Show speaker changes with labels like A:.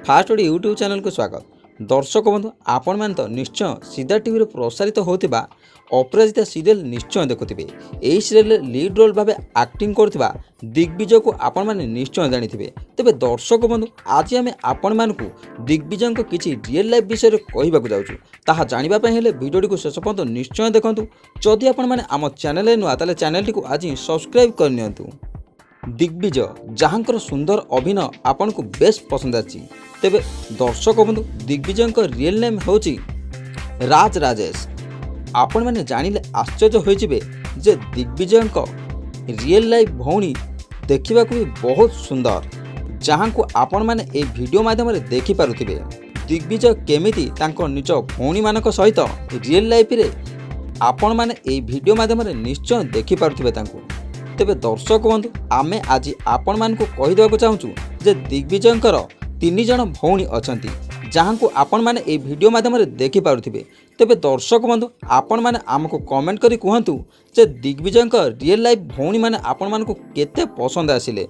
A: First Odia YouTube ଚ୍ୟାନେଲକୁ ସ୍ୱାଗତ। ଦର୍ଶକ ବନ୍ଧୁ, ଆପଣମାନେ ତ ନିଶ୍ଚୟ ସିଧା ଟିଭିରେ ପ୍ରସାରିତ ହେଉଥିବା ଅପରାଜିତା ସିରିଏଲ୍ ନିଶ୍ଚୟ ଦେଖୁଥିବେ। ଏହି ସିରିଏଲ୍ରେ ଲିଡ୍ ରୋଲ୍ ଭାବେ ଆକ୍ଟିଂ କରୁଥିବା ଦିଗ୍ବିଜୟକୁ ଆପଣମାନେ ନିଶ୍ଚୟ ଜାଣିଥିବେ। ତେବେ ଦର୍ଶକ ବନ୍ଧୁ, ଆଜି ଆମେ ଆପଣମାନଙ୍କୁ ଦିଗ୍ବିଜୟଙ୍କ କିଛି ରିଏଲ୍ ଲାଇଫ୍ ବିଷୟରେ କହିବାକୁ ଯାଉଛୁ। ତାହା ଜାଣିବା ପାଇଁ ହେଲେ ଭିଡ଼ିଓଟିକୁ ଶେଷ ପର୍ଯ୍ୟନ୍ତ ନିଶ୍ଚୟ ଦେଖନ୍ତୁ। ଯଦି ଆପଣମାନେ ଆମ ଚ୍ୟାନେଲରେ ନୂଆ, ତାହେଲେ ଚ୍ୟାନେଲଟିକୁ ଆଜି ସବସ୍କ୍ରାଇବ୍ କରିନିଅନ୍ତୁ। ଦିଗ୍ବିଜୟ, ଯାହାଙ୍କର ସୁନ୍ଦର ଅଭିନୟ ଆପଣଙ୍କୁ ବେଶ୍ ପସନ୍ଦ ଆସିଛି। ତେବେ ଦର୍ଶକ ବନ୍ଧୁ, ଦିଗ୍ବିଜୟଙ୍କ ରିଏଲ୍ ନେମ୍ ହେଉଛି ରାଜ ରାଜେଶ। ଆପଣମାନେ ଜାଣିଲେ ଆଶ୍ଚର୍ଯ୍ୟ ହୋଇଯିବେ ଯେ ଦିଗ୍ବିଜୟଙ୍କ ରିଏଲ୍ ଲାଇଫ୍ ଭଉଣୀ ଦେଖିବାକୁ ବି ବହୁତ ସୁନ୍ଦର, ଯାହାଙ୍କୁ ଆପଣମାନେ ଏହି ଭିଡ଼ିଓ ମାଧ୍ୟମରେ ଦେଖିପାରୁଥିବେ। ଦିଗ୍ବିଜୟ କେମିତି ତାଙ୍କ ନିଜ ଭଉଣୀମାନଙ୍କ ସହିତ ରିଏଲ୍ ଲାଇଫ୍ରେ, ଆପଣମାନେ ଏହି ଭିଡ଼ିଓ ମାଧ୍ୟମରେ ନିଶ୍ଚୟ ଦେଖିପାରୁଥିବେ ତାଙ୍କୁ। ତେବେ ଦର୍ଶକ ବନ୍ଧୁ, ଆମେ ଆଜି ଆପଣମାନଙ୍କୁ କହିଦେବାକୁ ଚାହୁଁଛୁ ଯେ ଦିଗ୍ବିଜୟଙ୍କର ତିନି ଜଣ ଭଉଣୀ ଅଛନ୍ତି, ଯାହାଙ୍କୁ ଆପଣମାନେ ଏହି ଭିଡ଼ିଓ ମାଧ୍ୟମରେ ଦେଖିପାରୁଥିବେ। ତେବେ ଦର୍ଶକ ବନ୍ଧୁ, ଆପଣମାନେ ଆମକୁ କମେଣ୍ଟ କରି କୁହନ୍ତୁ ଯେ ଦିଗ୍ବିଜୟଙ୍କ ରିଏଲ୍ ଲାଇଫ୍ ଭଉଣୀମାନେ ଆପଣମାନଙ୍କୁ କେତେ ପସନ୍ଦ ଆସିଲେ।